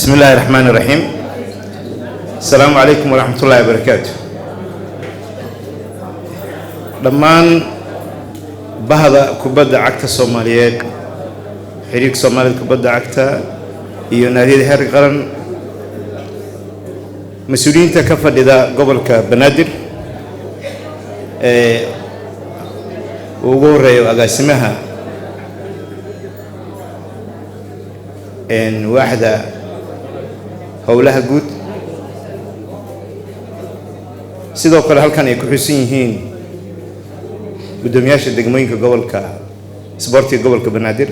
بسم الله الرحمن الرحيم. السلام عليكم ورحمة الله وبركاته. Dhammaan bahda kubadda cagta Soomaaliyeed, xiriirka Soomaalida kubadda cagta iyo naadiyada heerka qaran, mas-uuliyiinta ka fadhida gobolka Banaadir ee uu ugu horeeyo agaasimaha waaxda howlaha guud, sidoo kale halkan ay ku xusan yihiin guddoomiyaasha degmooyinka gobolka, isboortiga gobolka Banaadir,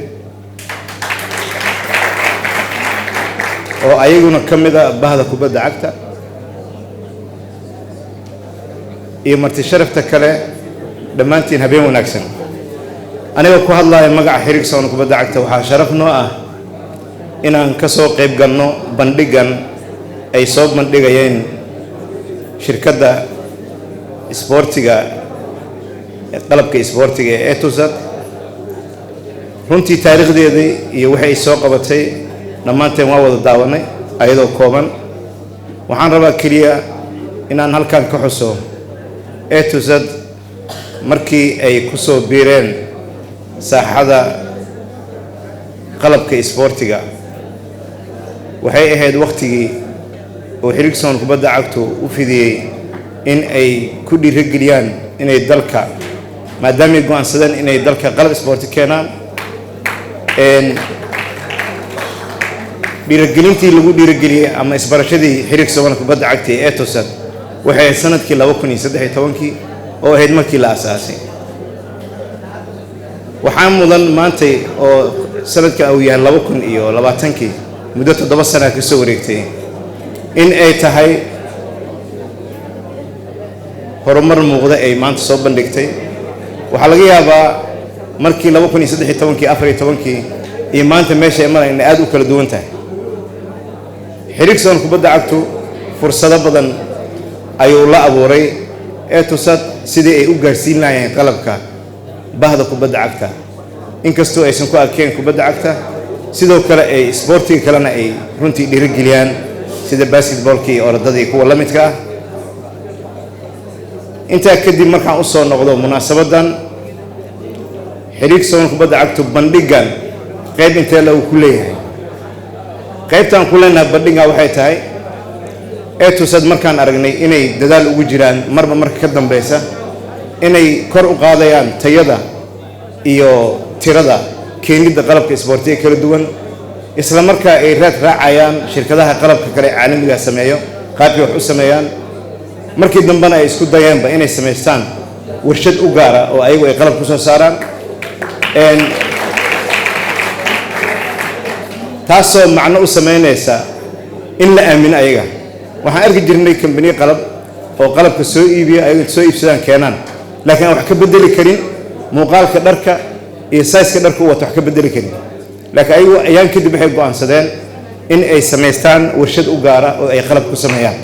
oo ayaguna ka mid a bahda kubadda cagta, iyo marti sharafta kale, dhammaantiin habeen wanaagsan. Aniga ku hadlaya magaca xiriirka Soomaalida kubadda cagta, waxaa sharaf noo ah inaan ka soo qayb galno bandhigan ay soo bandhigayeen shirkadda isboortiga, qalabka isboortiga ee Etusat. Runtii taariikhdeedii iyo waxay ay soo qabatay dhammaanteen waa wada daawanay ayadoo kooban. Waxaan rabaa keliya inaan halkan ka xuso Etusat markii ay ku soo biireen saaxada qalabka isboortiga, waxay ahayd wakhtigii oo xiriirka Soomaalida kubadda cagtu u fidiyey in ay ku dhiirigeliyaan inay dalka, maadaamay go'aansadeen inay dalka qalab isboorti keenaan, dhiirigelintii lagu dhiirigeliyey ama isbarashadii xiriirka Soomaalida kubadda cagta ee Etusat waxay ahayd sanadkii 2013-kii, oo ahayd markii la asaasay. Waxaa mudan maantay oo sanadka uu yahay 2020-kii, muddo 7 sana ka soo wareegtay, in ay tahay horumar muuqda ay maanta soo bandhigtay. Waxaa laga yaabaa markii 2013-kii, 14-kii iyo maanta meesha ay maraan inay aad u kala duwan tahay. Xiriirka Soomaalida kubadda cagtu fursado badan ayuu la abuuray Etusat sidii ay u gaarsiin lahaayeen qalabka bahda kubadda cagta, inkastoo aysan ku arkeen kubadda cagta, sidoo kale ay isboortiga kalena ay runtii dhiirigeliyaan, sida basketballka iyo orodada iyo kuwa la midka ah. Intaa kadib, markaan usoo noqdo munaasabaddan, xiriirka Soomaalida kubadda cagtu bandhigan qayb intee la uu ku leeyahay? Qaybtaan ku leenahay bandhigan waxay tahay, Etusad markaan aragnay inay dadaal ugu jiraan marba marka ka dambeysa inay kor u qaadayaan tayada iyo tirada keenidda qalabka isboortiga kala duwan, isla markaa ay raad raacayaan shirkadaha qalabka kale ee caalamiga sameeyo qaabkay wax u sameeyaan, markii dambena ay isku dayeenba inay samaystaan warshad u gaara oo ayagu ay qalab ku soo saaraan, taasoo macno u samaynaysa in la aamino ayaga. Waxaan arki jirnay kambaniye qalab oo qalabka soo iibiya, ayaga soo iibsadaan keenaan, laakiin aan wax ka bedeli karin muuqaalka dharka iyo sayska dharka u wato, wax ka bedeli karin. Laakiin ayagu ayaan kadib waxay go'aansadeen in ay samaystaan warshad u gaara oo ay qalab ku sameeyaan.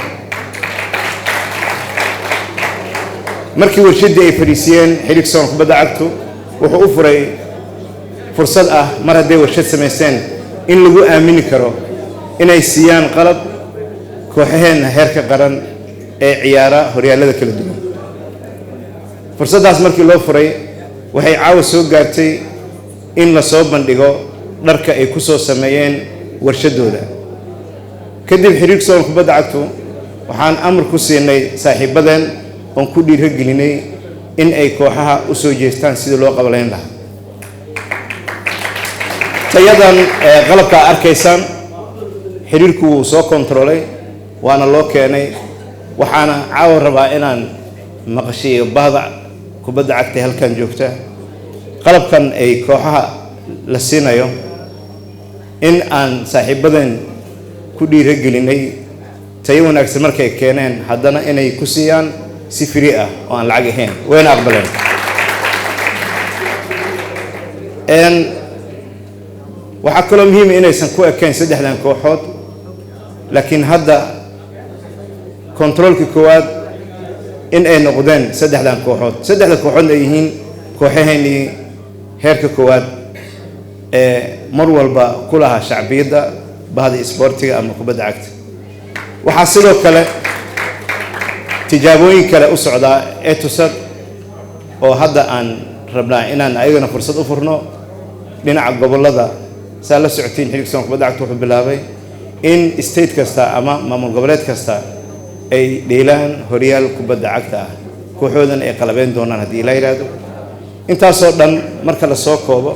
Markii warshaddii ay fadhiisiyeen, xiriirka Soomaalida kubadda cagtu wuxuu u furay fursad ah, mar hadday warshad samaysteen, in lagu aamini karo inay siiyaan qalab kooxaheenna heerka qaran ee ciyaara horyaallada kala duwan. Fursaddaas markii loo furay, waxay caawa soo gaartay in la soo bandhigo dharka ay ku soo sameeyeen warshaddooda. Kadib xiriirka Soomaalida kubadda cagtu waxaan amar ku siinay saaxiibadeen oon ku dhiirigelinay in ay kooxaha u soo jeestaan sidii loo qabalayn lahaa tayadan qalabka aad arkaysaan. Xiriirku wuu soo kontaroolay waana loo keenay. Waxaana caawa rabaa inaan maqashiiyo bahda kubadda cagta halkan joogta qalabkan ay kooxaha la siinayo in aan saaxiibadeen ku dhiirigelinay tayo wanaagsan markay keeneen haddana inay ku siiyaan si free ah oo aan lacag ahayn, wayna aqbaleen. Waxaa kaloo muhiima inaysan ku ekayn saddexdan kooxood, laakiin hadda kontaroolkii koowaad in ay noqdeen saddexdan kooxood, saddexda kooxoodna ay yihiin kooxaheennii heerka koowaad ee mar walba ku lahaa shacbiyadda Bahda isboortiga ama kubadda cagta waxaa sidoo kale tijaabooyin kale u socdaa etusad oo hadda aan rabnaa inaan ayagana fursad u furno dhinaca gobollada. Saa la socotiin, xiriirka kubadda cagta wuxuu bilaabay in state kasta ama maamul goboleed kasta ay dheelaan horyaal kubadda cagta ah, kooxoodana ay qalabeyn doonaan haddii la yidhaahdo. Intaasoo dhan marka la soo koobo,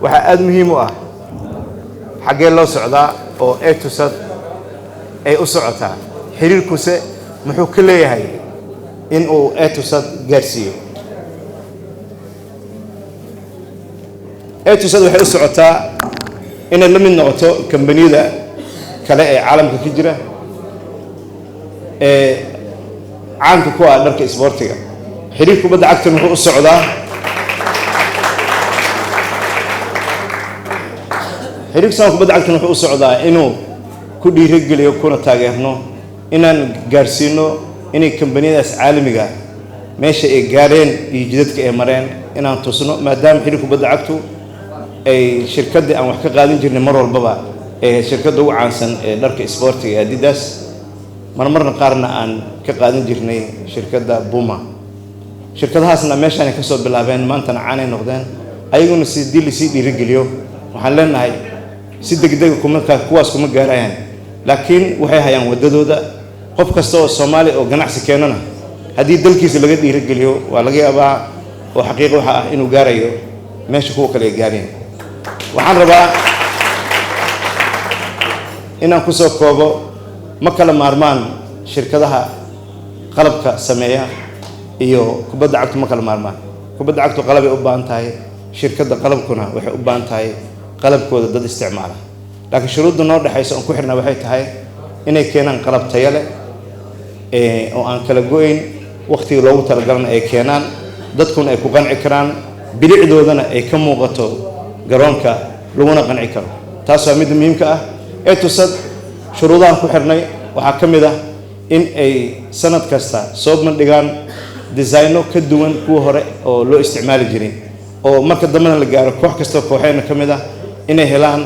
waxaa aada muhiim u ah xaggee loo socdaa oo etusad ay u socotaa, xiriirkuse muxuu ka leeyahay in uu etusad gaarsiiyo. Etusad waxay u socotaa inay la mid noqoto kambaniyada kale ee caalamka ka jira ee caanka ku ah dharka isboortiga. Xiriir kubadda cagtan wuxuu u socdaa, xiriirka sama kubadda cagtan wuxuu u socdaa inuu ku dhiirogeliyo kuna taageerno inaan gaarsiino inay kambaniyadaas caalamiga meesha ay gaareen iyo jidadka ay mareen inaan tusno, maadaama xiriir kubadda cagtu ay shirkaddii aan wax ka qaadan jirnay mar walbaba ee shirkadda ugu caansan ee dharka isboortiga ee Adidas, marmarna qaarna aan ka qaadan jirnay shirkadda Buma. Shirkadahaasna meeshaanay ka soo bilaabeen, maantana caanay noqdeen. Ayaguna si dii lasii dhiirigeliyo, waxaan leenahay si degdega kuma kuwaas kuma gaarayaan, laakiin waxay hayaan waddadooda. Qof kasta oo Soomaali oo ganacsi keenana, haddii dalkiisa laga dhiirigeliyo, waa laga yaabaa oo xaqiiqa waxa ah inuu gaarayo meesha kuwa kale ay gaareen. Waxaan rabaa inaan kusoo koobo, ma kala maarmaan shirkadaha qalabka sameeya iyo kubadda cagtu, ma kala maarmaan. Kubadda cagtu qalabay u baahan tahay, shirkadda qalabkuna waxay u baahan tahay qalabkooda dad isticmaala. Laakiin shuruudda noo dhexaysa oon ku xirnaa waxay tahay inay keenaan qalab tayo leh oo aan kala go-ayn, wakhtiga loogu talagalana ay keenaan, dadkuna ay ku qanci karaan, bilicdoodana ay ka muuqato garoonka laguna qanci karo. Taas waa midda muhiimka ah ee tusad. Shuruudahan ku xirnay waxaa ka mid ah in ay sanad kasta soo bandhigaan designo ka duwan kuwa hore oo loo isticmaali jiray, oo marka dambena la gaaro koox kastoo kooxeena ka mid ah inay helaan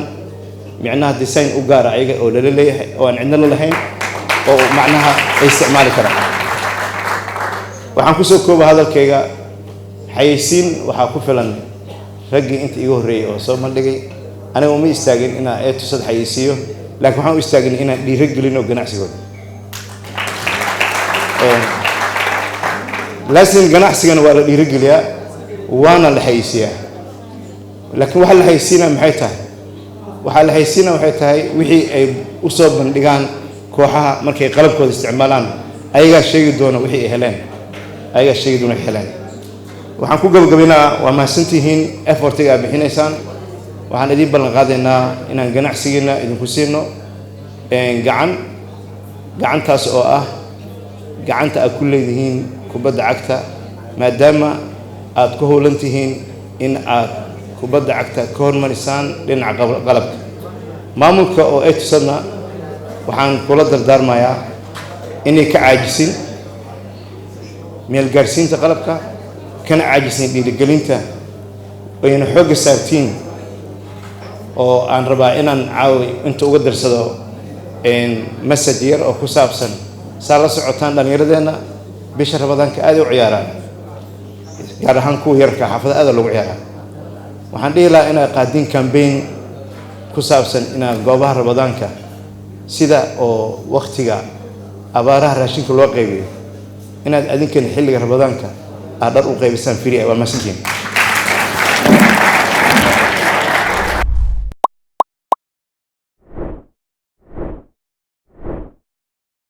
micnaha design u gaara ayaga oo lala leeyahay oo aan cidna la lahayn oo macnaha ay isticmaali karaan. Waxaan kusoo kooba hadalkayga, xayeysiin waxaa ku filan raggii inta iga horreeyey oo soo bandhigay. Aniga uma istaagin inaan eetusad xayeysiiyo, laakiin waxaan u istaagin inaan dhiiro gelino ganacsigooda. Laasin ganacsigana waa la dhiirogeliyaa waana la xayeysiiyaa, laakiin waxa la xayeysiinaa maxay tahay? Waxaa la xayeysiinaa waxay tahay wixii ay u soo bandhigaan kooxaha markay qalabkooda isticmaalaan. Ayagaa sheegi doona wixii ay heleen, ayagaa sheegi doona wixii heleen. Waxaan ku gabagabaynaa, waa mahadsantihiin effortiga aad bixinaysaan. Waxaan idiin ballan qaadaynaa inaan ganacsigiina idinku siino gacan, gacantaas oo ah gacanta aad ku leedihiin kubadda cagta, maadaama aad ku howlan tihiin in aad kubadda cagta ka hormarisaan dhinaca qalabka. Maamulka oo etusadna waxaan kula dardaarmayaa inay ka caajisin meelgaarsiinta qalabka, kana caajisin dhiirigelinta, ayna xoogga saartiin. Oo aan rabaa inaan caawi inta uga darsado message yar oo ku saabsan, saa la socotaan dhallinyaradeenna bisha Ramadaanka aaday u ciyaaraan, gaar ahaan kuwa yarka xaafada aada loogu ciyaaraa. Waxaan dhihi lahaa inaa qaadin campaign ku saabsan inaa goobaha Ramadaanka, sida oo waktiga abaaraha raashinka loo qaybiyo, inaad adinkan xilliga Ramadaanka aad dhar u qaybisaan free ah. Waa mahadsantihiin.